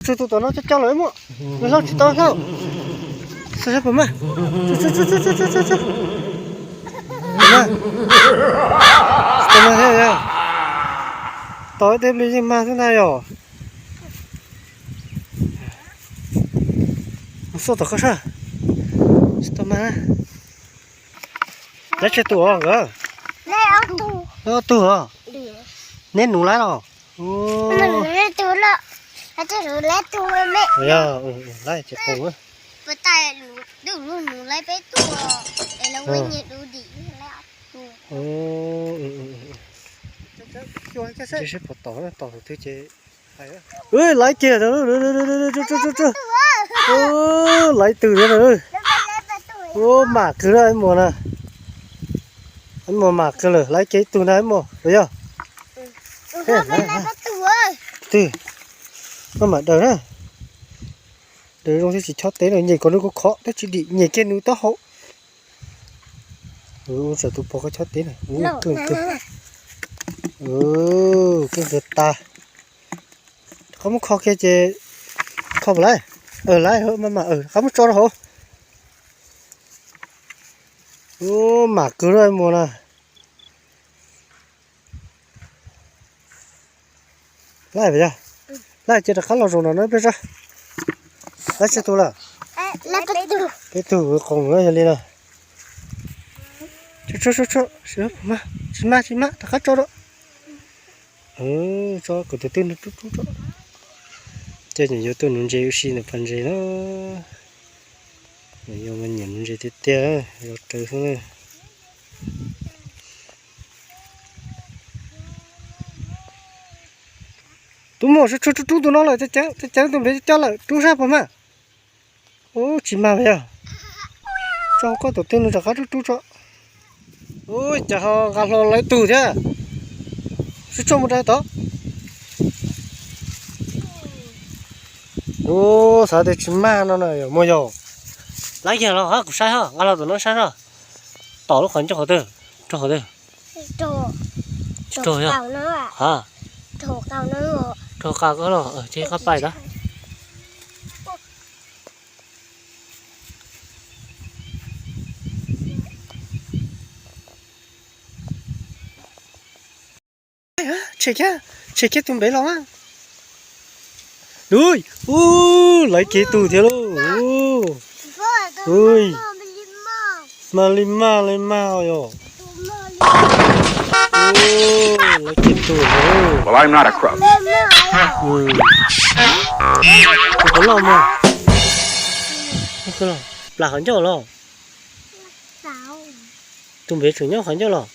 Tsug tus tom no coob coob lawm muaj. Nws hlauj tsis tau hlauj. Xyov puas mag. Tos ib teg pliag yeej mag xwb ntag yom. Mus xauj tom koj sab. Tsis tau mag na. Laib tsawg tus os nkawd? Ob tug os. Neb nuv laib los? Laib ces pom. Seb puas tom, tom tus twg ces. Laib kiag. Laib twg thiab na. Ub, mam kawg na ib muag na. Ib muag mam kawg lawm, laib kiag ib tug na ib muag los yog. Twg, koj mam daws na. Daws zoo thiaj tsis chob teb na, nyem kom nws khov khov thiab tsis dim, nyem kiag nws taub hau. Ub, tsam tus pog koj chob teb na. Ub, kawg kawg. Kawg kawg tas. Rov qab muab kho kiag ces kho puas laib? Laib, maj mam, rov qab muab tso rau hauv. Ub, mam kawg na ib muag na. Laib puas yog? Laib ces rov qab los zaum no na peb sab. Laib tsawg tus lawm? Peb tug, qoos yog li no. Tsis mag, tsis mag, rov qab tso rau. Tso kom tus twg nws rub rub tso. Tej nyuam yuav tuaj nuv ntses ua si ntawm pas ntses na. Nyuam yuav mas nyiam nuv ntses tiag tiag, zov rawv xwb na. Tus muaj sab tshuaj rub rub tus no lawm, ceev ceev tus npem coj lawm, rub sab puas mag? Ub, tsis mag yog. Tso koj tus twg nws rov qab rub rub tso. Ub, cas ho nqa hlo lawv tug thiab. Sab tshuaj mus rau tod. Ub, xav tias tsis mag no na, muaj yog. Laib kiag los kuv saib ho, nqa hlo tus no saib ho. Tom lub qhov ncauj qhov twg, rau qhov twg? Tsis raug yog? Ha? Raug qab los, ces qab pais tod. Tshem kiag, tshem kiag tus npem los. Ui, ub, lawv kiag tug thiab lauj. Ui, mag li mag li mag yog. Lawv kiag tug thiab lauj. Tus puas loj mog? Plas qhov ncauj los? Tus npem tseem nyob qhov ncauj los?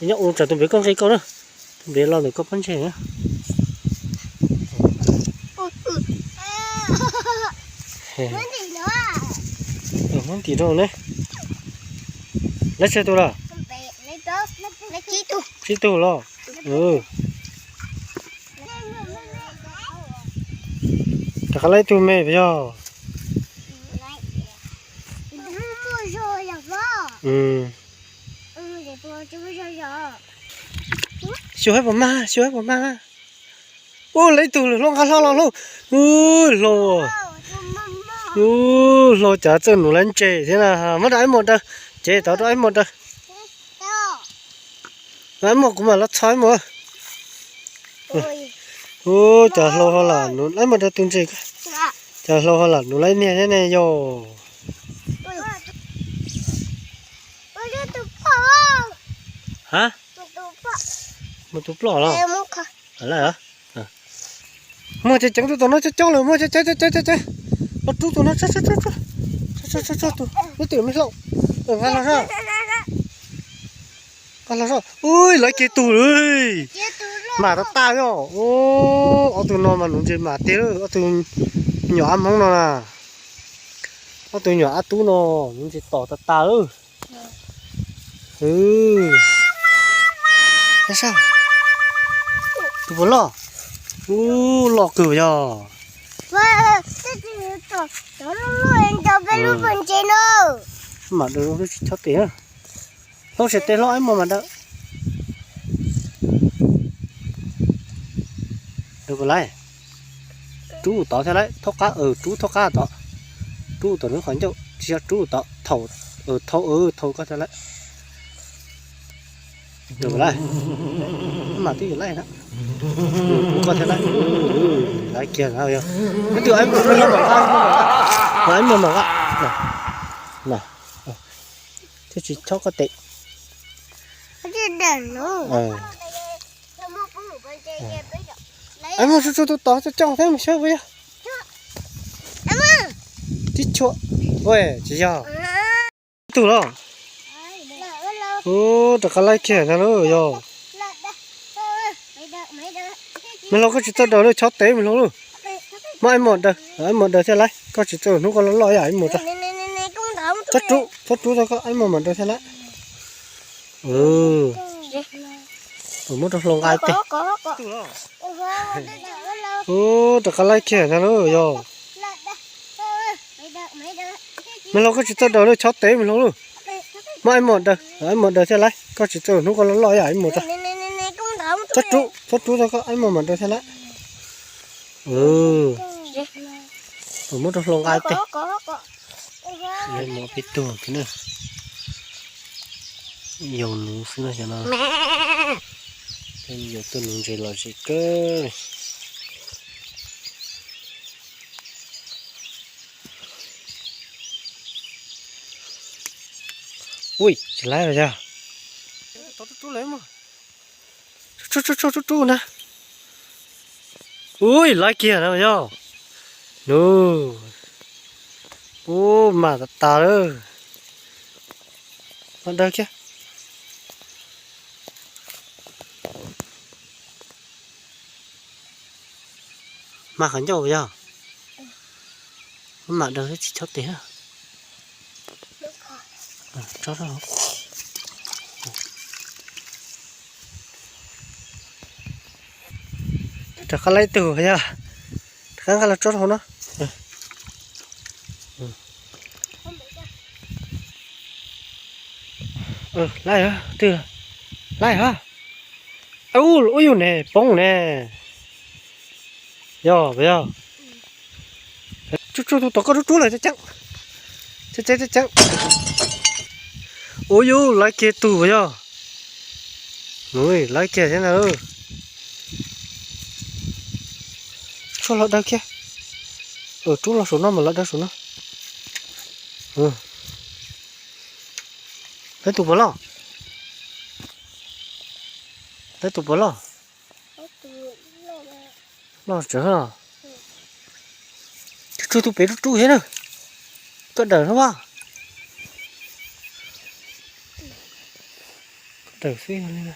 Nyob ua tsam tus npem koj nqi koj na. Tus npem los ntawm koj pob ntseg na. Muab ntim rau ne. Laib tsawg tus lawm? Tsib tug los? Rov qab laib tug me puas yog? Xyuas puas mag, xyuas puas mag. Ub, laib tug hlob nqa hlo los hlob. Ub, hlob. Ub, hlob cas txawj nuv laib ntses thiab na. Muab rau ib muag daws, cev tod rau ib muag daws. Ib muag kuv mam los txhom ib muag. Ub, cov hlau ho lam nuv, ib muag daws tus ntses. Cov hlau ho lam nuv laib niag thiab ne yog. Ha? Mus tus ploj los? Muaj ceev ceev tus tom no coob coob lawm, muaj ceev ceev ceev ceev. Los rub tus no, tso tso tso tso. Tso tso tso tso tus, ib tug me hlau. Nqa los zoj. Nqa los zoj. Ui, lawv kiag tug lawm. Mam tag tag yog. Ob tug no mas nuv ntses mam tiag lawm, ob tug nyuam ab hmoob no na. Ob tug nyuam ab tub no nuv ntses tom tag tag lawm. Tus puas loj? Ub, loj kawg yog. Mam daws lub tsis chob tes. Hlob siav tes hlob ib muag mam daws. Daws puas laib? Rub tod thiab lauj, thaub qab, rub thaub qab tod. Rub tom nws qhov ncauj, tsis yog rub tod, thaum, thaum, thaum koj thiab lauj. Mas twb yog laij na. Koj thiab lauj, laij kiag na yog. Twb aib muag, aib muag mam nqa, thiaj tsis chob koj tes. Aib muag tsuj tsuj tus tod coj coj thiab mus xyab puas yog? Tib chua, tsis yog. Ib tug los. Ub, rov qab laij kiag ntag lauj yog. Me hluas koj tsis txawj daws lawm, chob tes me hluas lauj. Muab aib muag daws, aib muag daws thiaj laij, koj tsis txawj, hnub koj loj loj yam aib muag rau. Txhob rub, txhob rub tau, koj aib muag mam daws thiaj laij. Muab rau hluas nqa tes. Ub, rov qab laij kiag ntag lauj yog. Me hluas koj tsis txawj daws lawm, chob tes me hluas lauj. Muab aib muag daws, aib muag daws thiaj laij, koj tsis txawj, hnub koj loj loj yam aib muag rau. Txhob rub, txhob rub tau, koj aib muag mam daws thiaj laij. Muab rau hluas nqa tes. Muaj peb tug thiab na. Yau nuv xwb no xyov no. Yau tuaj nuv ntses los zem kawg. Ui, tsis laib los yog. Tsuj tsuj tsuj na. Ui, laib kiag na yog. Nub. Ub, mam tas tas lawm. Mam daws kiag. Mas qhov ncauj yog. Mam daws tsis chob tes. Rov qab laij tug yog. Rov qab nqa los tso rau hauv no. Laij, twg laij ha? Ub, ub yug ne, poob ne. Yog puas yog? Tsuj tsuj tus tom koj rub rub lawm, ceeb ceeb, ceeb ceeb. Ub yug, laib kiag tug puas yog? Laib kiag thiab na. Tshuaj los daws kiag. Rub los saum no mas los daws saum no. Laib tus puas loj? Laib tus puas loj? Loj tsawv. Tsuj tsuj tus pem rub rub thiab na. Koj daws no mas. Koj daws xwb li na.